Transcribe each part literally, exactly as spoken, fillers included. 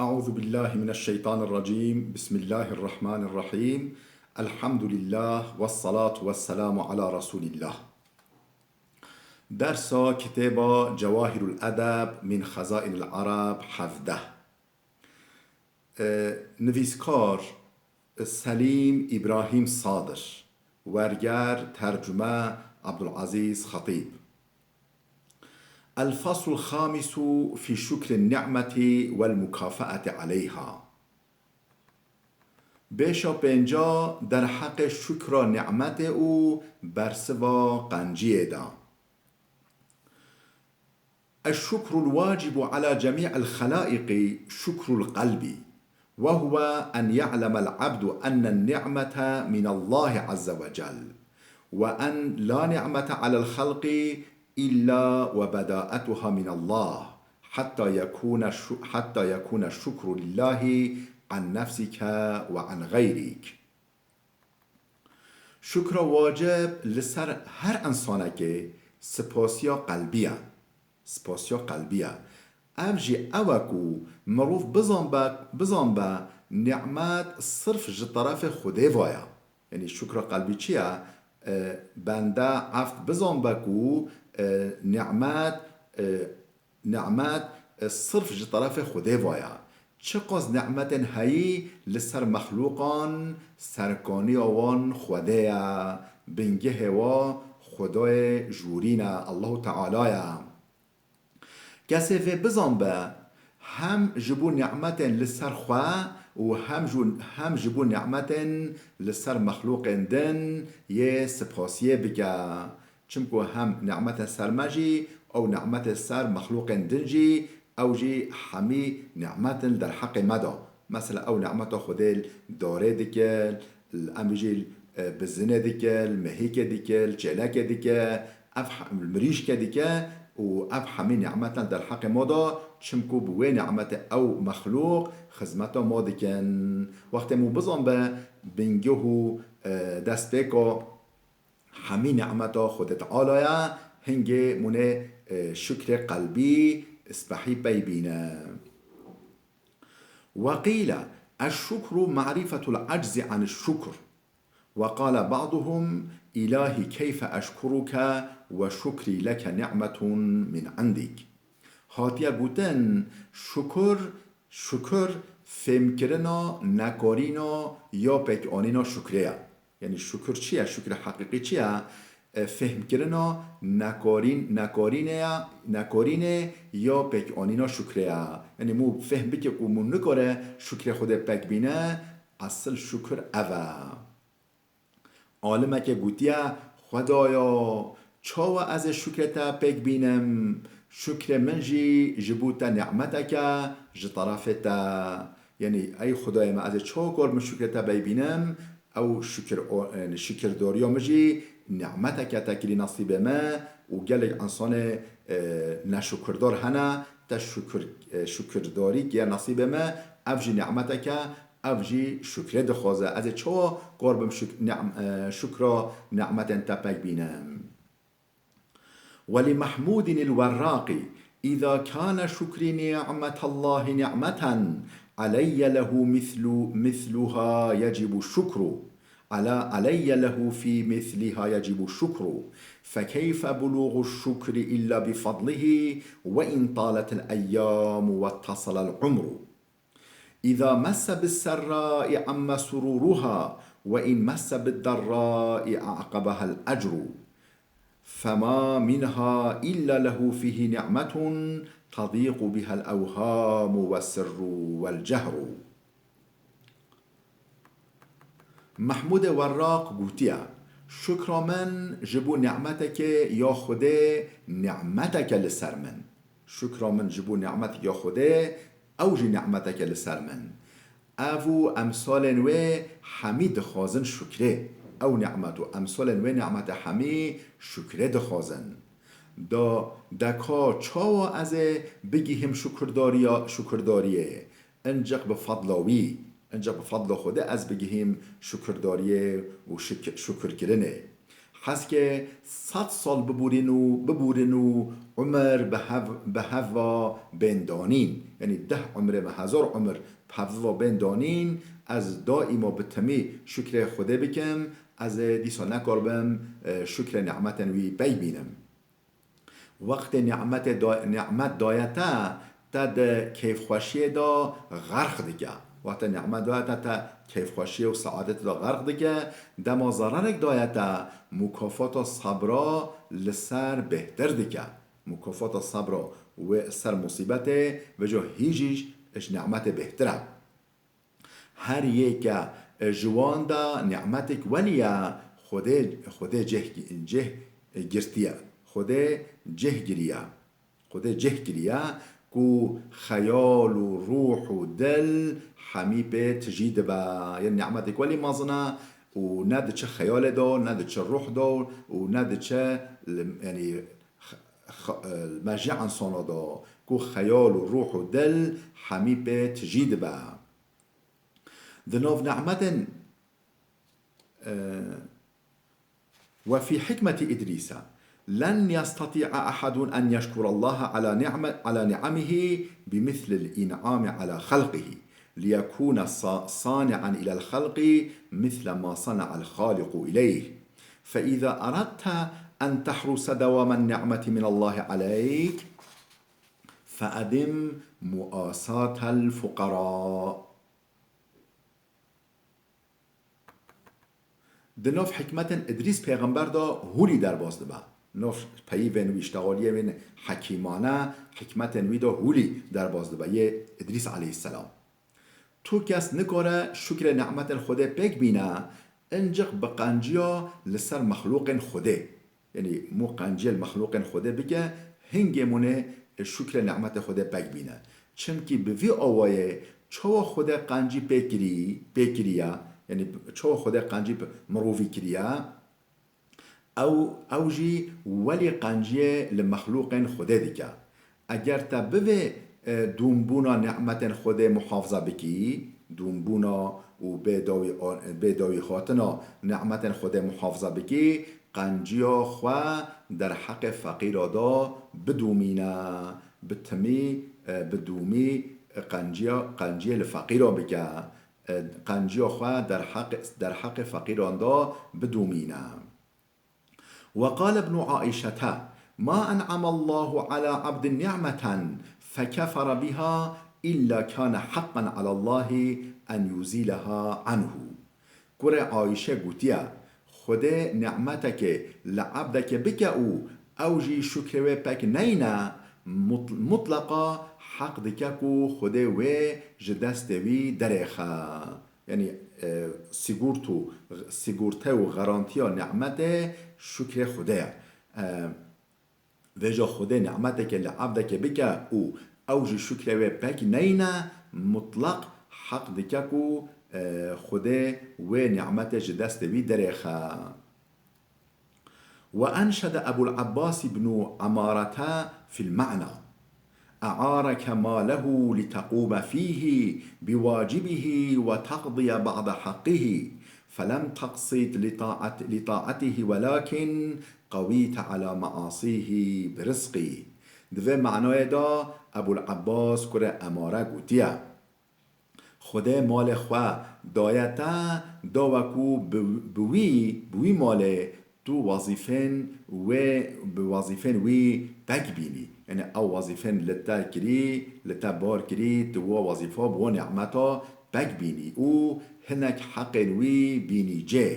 أعوذ بالله من الشيطان الرجيم. بسم الله الرحمن الرحيم. الحمد لله والصلاة والسلام على رسول الله. Dersa kitêba Cewahirul Edeb min Xezainil Arab hevdeh. E, nivîskar Selîm Îbrahîm Sadir, werger, tercume Abdulazîz Xetîb. الفصل الخامس في شكر النعمة والمكافأة عليها. Bêşa pênca derheqê şukra nimetê û bersiva qenciyê de. الشكر الواجب على جميع الخلائق شكر القلب، وهو أن يعلم العبد أن النعمة من الله عز وجل، وأن لا نعمة على الخلق إلا وبداءتها من الله، حتى يكون الش-، حتى يكون الشكر لله عن نفسك وعن غيرك. Şukra wacib li ser her insanekê sipasiya qelbî ye. Sipasiya qelbî ye. Ev jî ew e ku mirov bizanbe, bizanbe nimet sirf ji terefê Xwedê ve ye. Yanî şukra qelbî çi ye? E, bende eft bizanbe ku, e, nimet, e, Nimet, e, sirf ji terefê Xwedê ve ye. Çiqas nimetên heyî li ser mexlûqan, serkaniya wan Xwedê ye, bingehê wa Xwedayê jûrîn e, Allahu Teala ye. Kesê vê bizanbe, hem ji bo nimetên li ser xwe û hem ji, hem ji bo nimetên li ser mexlûqên din yê sipasiyê bike. Çimku hem nimetên ser me jî, ew nimetên ser mexlûqên din jî, ew jî hemî nimet in li derheqê me de. Mesela ew nimeta Xwedê li darê dike, li em jî, e, bizinê dike, li mehîkê dike, li çêlekê dike, ev he-, li mirîşkê dike û ev hemî nimet in li derheqê me de, çimku bi wê nimetê ew mexlûq xizmeta me dikin. Wextê me bizanbe bingeh û, e, destpêka hemî nimeta Xwedê Teala ye, hingê mûnê, e, şukrê qelbî spehî pey bîne. وقيل: الشكر معرفة العجز عن الشكر. وقال بعضهم: إلهي كيف أشكرك وشكري لك نعمة من عندك. Hatiye gotin, şukur, şukur fêmkirina nekarîna ya pêkanîna şukrê ye. Yanî şukur çi ye? Şukrê heqîqî çi ye? E, fêhmkirina nekarîn-, nekarînê ya, nekarînê ya pêkanîna şukrê ye. Yanî mû fêhm bike ku mû nikare şukrê Xwedê pêk bîne, esil şukur ev e. Alimekê gotiye, Xwedaya, çawa ez ê şukrê te pêk bînim? Şukrê min jî ji bo te nimeteke ji terefê te. Yanî, ey Xwedayê me, ez ê çawa kar bim şukrê te pêk bînim? Ew şukir, o, yanî, şukirdariya min jî nimeteke te kirî nesîbê me û gelek insanê, e, neşukirdar hene, te şukir, e, şukirdarî kiriye nesîbê me, ev jî nimeteke, ev jî şukrê dixwaze. Ez ê çawa kar bim şuk-, ni'm-, e, şukra nimetên te pêk bînim? ولمحمود الوراق: إذا كان شكري نعمة الله نعمة علي له مثل، مثلها يجب الشكر، على، علي له في مثلها يجب الشكر، فكيف بلوغ الشكر إلا بفضله وإن طالت الأيام واتصل العمر؟ إذا مس بالسراء عم سرورها، وإن مس بالضراء أعقبها الأجر، فما منها إلا له فيه نعمة تضيق بها الأوهام والسر والجهر. Mehmûdê Werraq gotiye, Şukra min ji bo nimetekê ya Xwedê nimeteke li ser min. Şukra min ji bo nimetekê ya Xwedê, ew jî nimeteke li ser min. Ev û emsalên wê hemî dixwazin şukrê. Ew nimet û emsalên wê nimete hemî şukrê dixwazin. Da, de ka çawa ez ê bigihîm şukurdariya, şukurdariyê? Encik bi fadla wî, encik bi fadla Xwedê ez bigihîm şukurdariyê û şik-, şukurkirinê. Hezke sed sal bibûrin û, bibûrin û umir bi hev-, bi heva bên danîn. Yanî deh umrê me, hezar umir bi heva bên danîn, ez daîma bi timî şukrê Xwedê bikim, ez ê dîsa nekaribim, e, şukrê nîmetên wî pey bînim. Wextê nîmetê da-, nîmet daye te, te di keyfxweşiyê de xerq dike. Wextê nîmet daye te, te keyfxweşiyê û seadetê de xerq dike. Dema zerarek daye te, mukafata sebra li ser bêhtir dike. Mukafata sebra wê ser musîbetê, vêca hîn jî ji nîmetê bêhtir e. Her yeke ji wan de nîmetek welî ye, Xwedê, Xwedê cih, cih girtiye. Xwedê cih giriye. Xwedê cih giriye ku xeyal û ruh û dil hemî pê tijî dibe. Yên nîmetek welî mezin e û ne diçe xeyalê de, ne diçe ruh de û ne diçe li, yanî, x-, x-, mejî insana de ku xeyal û ruh û dil hemî pê tijî dibe. Di nav nîmetên, e, وفي حكمة إدريس: لن يستطيع أحد أن يشكر الله على نعمة، على نعمه بمثل الإنعام على خلقه، ليكون صا-، صانعا إلى الخلق مثل ما صنع الخالق إليه. فإذا أردت أن تحرس دوام النعمة من الله عليك، فأدم مواساة الفقراء. Di nav hikmetên Îdrîs pêxember de hûlî derbas dibe. Nav peyivên wî, îştexaliyê wî hekîmane, hikmetên wî de hûlî derbas dibe, yê Îdrîs aleyhisselam. Tu kes nikare şukrê nîmetên Xwedê pêk bîne, ancîq bi qenciya li ser mexlûqên Xwedê. Yanî mû qenciyê li mexlûqên Xwedê bike, hingê mûnê şukrê nîmetê Xwedê pêk bîne. Çimkî bi vî awayê çawa Xwedê qencî pê kirî, pê kiriye, yanî çawa Xwedê qencî bi mirovî kiriye, ew, ew jî welî qenciyê li mexlûqên Xwedê dike. Eger te bivê, e, dûnbûna nîmetên Xwedê muhafaza bikî, dûnbûna û bê dawî a-, bê dawî hatina nîmetên Xwedê muhafaza bikî, qenciya xwe derheqê feqîra de bidûmîne, bi timî, e, bi dûmî qenciya, qenciyê li feqîra bike, e, qenciya xwe derheqê, derheqê feqîran de bidûmîne. وقال ابن عائشة: ما أنعم الله على عبد نعمة فكفر بها إلا كان حقا على الله أن يزيلها عنه. Kurê Ayşe gotiye: Xwedê nîmetekê li ebdekê bike û ew jî şukrê wê pêk neyne, mut-, mutleqa heq dike ku Xwedê wê ji destê wî derêxe. Yanî, e, sigorto, sigorte û garantiya nîmetê şukrê Xwedê ye. E, vêca Xwedê nîmeteke li ebdeke bike û ew jî şukrê wê pêk neyne, mutlaq heq dike ku, e, Xwedê wê nîmetê ji destê wî derêxe. وأنشد أبو العباس بن عمارة في المعنى: أعارك ماله لتقوم فيه بواجبه وتقضي بعض حقه، فلم تقصد لطاعت-، لطاعته ولكن قويت على معاصيه برزقه. Di vê manayê de Ebûl Ebbas kurê Emare gotiye: Xwedê malê xwe daye te, dawe ku bi, bi wî, bi wî malê tu wezîfên wê, bi wezîfên wî pek bînî. Yanî ew wezîfên li te kirî, li te bar kirî, tu wa wezîfa bi wa nîmeta pek bînî û hinek heqên wî bînî cê.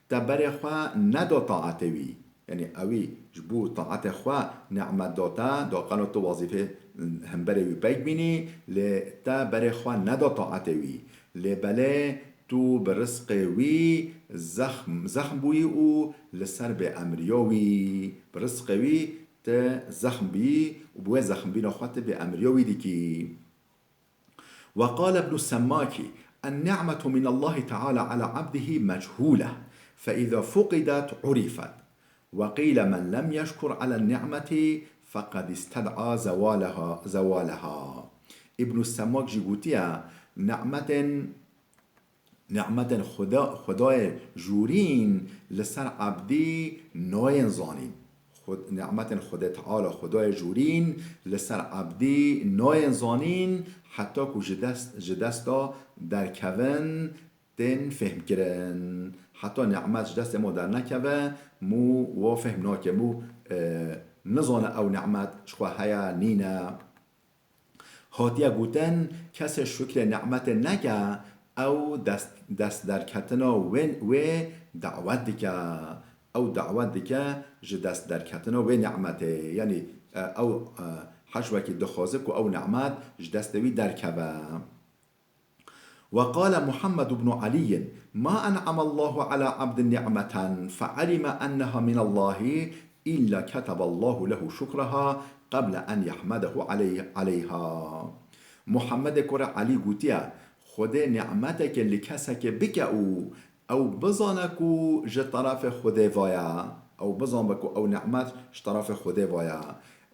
Te berê xwe neda taetê wî. Yanî ewî ji bo taetê xwe nîmet da te, da qeno tu wezîfê hemberê wî pêk bînî, lê te berê xwe neda taetê wî. Lê belê tu bi rizqê wî zexm, zexm bûyî û li ser bêemriya wî, bi rizqê wî tu zexm bîyî û bi wê zexmbîna xwe tu bêemriya wî dikî. وقال ابن السماك: النعمة من الله تعالى على عبده مجهولة، فإذا فقدت عرفت. وقيل: من لم يشكر على النعمة فقد استدعى زوالها، زوالها. Îbnû Semak jî gotiye, nîmetên Nimetên Xuda, Xwedayê jûrîn li ser ebdî nayên zanîn. Xwe-, nimetên Xwedê Teala, Xwedayê jûrîn li ser ebdî nayên zanîn, heta ku ji dest, ji desta derkevin tên fêhmkirin. Heta nimet ji destê me dernekeve, mû wa fêhm nake, mû, e, nizane ew nimet ji xwe heye, nîne. Hatiye gotin, kesê şukrê nimetê neke, ew dest, destderketina wê, wê dawet dike. Ew dawet dike ji destderketina wê nimetê. Yanî, e, ew, e, heş wekî dixwaze ku ew nimet ji destê wî derkeve. وقال محمد بن علي: ما أنعم الله على عبد نعمة فعلم أنها من الله إلا كتب الله له شكرها قبل أن يحمده عليه، عليها. Muhammedê kurê Elî gotiye, Xwedê nimeteke li kesekê bike û ew bizane ku ji terefê Xwedê ve ye, ew bizanbe ku ew nimet ji terefê Xwedê ve ye.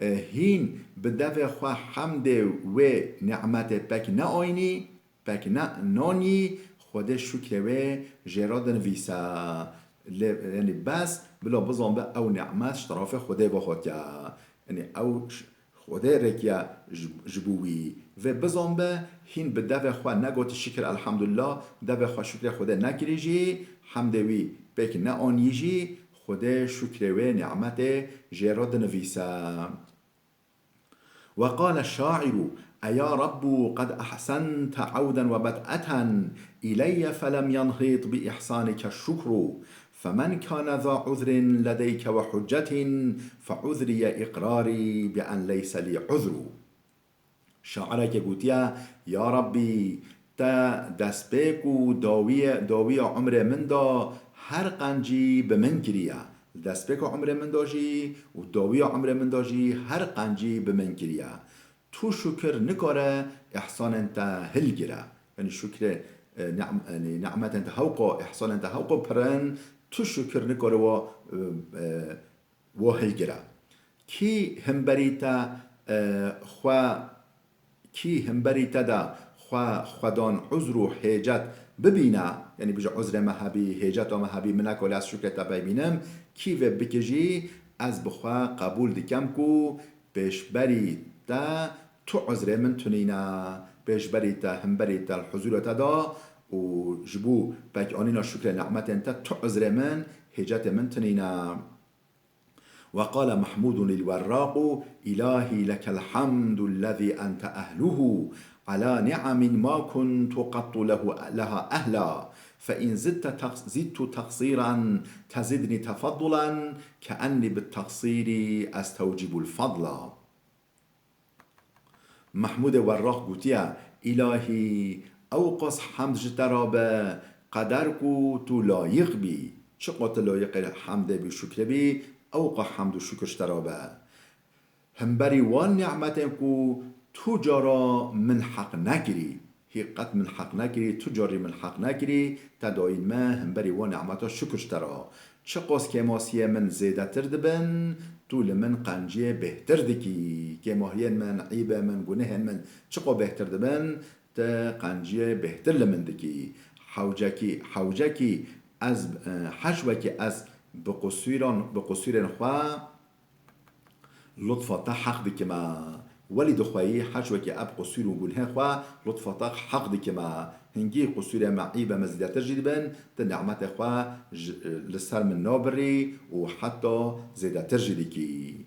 E, hîn bi devê xwe hemdê wê nimetê pek neayînî, pek ne, nanî, Xwedê şukrê wê jê re dinivîse. Lê, yanî bes, bila bizanbe ew nimet ji terefê Xwedê ve hatiye. Yanî ew ş-, Xwedê rêkiye ji, ji bo wî. Vê bizanbe, hîn bi devê xwe negotî şikir elhamdulillah, devê xwe şukrê Xwedê nekirî jî, hemdê wî pêk neanî jî, Xwedê şukrê wê nimetê jê re dinivîse. وقال الشاعر: أيا رب قد أحسنت عودا وبدأة إلي فلم ينهض بإحسانك الشكر، فمن كان ذا عذر لديك وحجة فعذري إقراري بأن ليس لي عذر. Şairekê gotiye, Ya Rabbî, te destpêk û dawiye, dawiya umrê min de her qencî bi min kiriye. Li destpêka umrê min de jî û dawiya umrê min de jî her qencî bi min kiriye. Tu şukir nikare îhsanên te hilgire. Yanî şukrê, e, ni'm-, yanî ni'metên te hewqa, îhsanên te hewqa pir in, tu şukir nikare wa, e, e, wa hilgire. Kî himberî te, e, xwe, kî himberî te de xwe, xwedan uzr û hêcet bibîne, yanî bije, uzrê me hebî, hêceta me hebî, min neka lê ez şukrê te pey bînim, kî vê bike jî, ez bi xwe qebûl dikem ku pêşberî te tu uzrê min tunîne, pêşberî te, himberî te li huzûra te de û ji bo pekanîna şukrê ni'metên te tu uzrê min, hêcetê min tunîne. وقال محمود الوراق: إلهي لك الحمد الذي أنت أهله على نعم ما كنت قط له، لها أهلا، فإن زدت تق-، زدت تقصيرا تزدني تفضلا، كأني بالتقصير أستوجب الفضل. Mehmûdê Werraq gotiye, Îlahî, ewqas hemd ji te re be, qeder ku tu layiq bî. Çiqa tu layiqê hemdê bî, şukrê bî, ewqa hemd û şukir ji te re be. Himberî wan nîmetên ku tu cara min heq nekirî. Hî qet min heq nekirî, tu carî min heq nekirî, te dayîn me, himberî wan nîmeta şukir ji te re. Çiqas kêmasiyê min zêdetir dibin, tu li min qenciyê bêhtir dikî. Kêmahiyên min, îbê min, gunehên min çiqa bêhtir dibin, tu qenciyê bêhtir li min dikî. Hewcekî, hewcekî ez, e, heş wekî ez bi qusûran, bi qusûrên xwe, lutfa te heq dikime. Welî dixweyî heş wekî ev qusûr û gunhê xwe lutfa te heq dikime. Hingî qusûrê me, îbê me zêdetir jî dibin, tu nîmetê xwe ji, li ser min nabirî û heta zêdetir jî dikî.